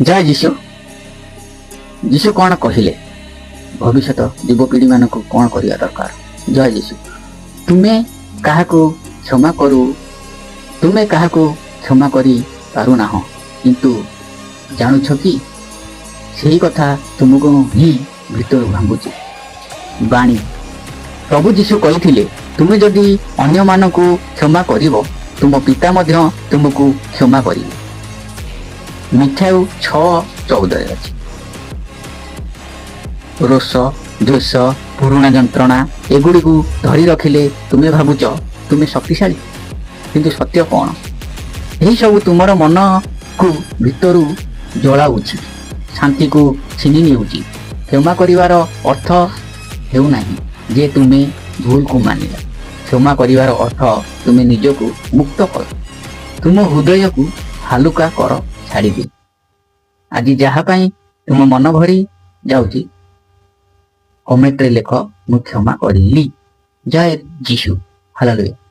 ଜୟ ଯୀଶୁ। ଯୀଶୁ କ'ଣ କହିଲେ? ଭବିଷ୍ୟତ ଯୁବପିଢ଼ିମାନଙ୍କୁ କ'ଣ କରିବା ଦରକାର? ଜୟ ଯୀଶୁ। ତୁମେ କାହାକୁ କ୍ଷମା କରୁ ତୁମେ କାହାକୁ କ୍ଷମା କରି ପାରୁନାହଁ, କିନ୍ତୁ ଜାଣୁଛ କି ସେହି କଥା ତୁମକୁ ହିଁ ଭିତରୁ ଭାଙ୍ଗୁଛି? ବାଣୀ। ପ୍ରଭୁ ଯୀଶୁ କହିଥିଲେ, ତୁମେ ଯଦି ଅନ୍ୟମାନଙ୍କୁ କ୍ଷମା କରିବ, ତୁମ ପିତା ମଧ୍ୟ ତୁମକୁ କ୍ଷମା କରିବେ। ମାଥିଉ 6:14ରେ ଅଛି। ରୋଷ, ଦ୍ୱେଷ, ପୁରୁଣା ଯନ୍ତ୍ରଣା, ଏଗୁଡ଼ିକୁ ଧରି ରଖିଲେ ତୁମେ ଭାବୁଛ ତୁମେ ଶକ୍ତିଶାଳୀ। କିନ୍ତୁ ସତ୍ୟ କ'ଣ? ଏହିସବୁ ତୁମର ମନକୁ ଭିତରୁ ଜଳାଉଛି, ଶାନ୍ତିକୁ ଛିନି ନେଉଛି। କ୍ଷମା କରିବାର ଅର୍ଥ ହେଉନାହିଁ ଯେ ତୁମେ ଭୁଲକୁ ମାନିଲ। କ୍ଷମା କରିବାର ଅର୍ଥ ତୁମେ ନିଜକୁ ମୁକ୍ତ କର, ତୁମ ହୃଦୟକୁ ହାଲୁକା କର, ଛାଡ଼ିଦିଅ। ଆଜି ଯାହା ପାଇଁ ତୁମ ମନ ଭରି ଯାଉଛି, କମେଣ୍ଟରେ ଲେଖ, "ମୁଁ କ୍ଷମା କରିଲି।" ଜୟ ଯୀଶୁ। ହାଲେଲୁୟା।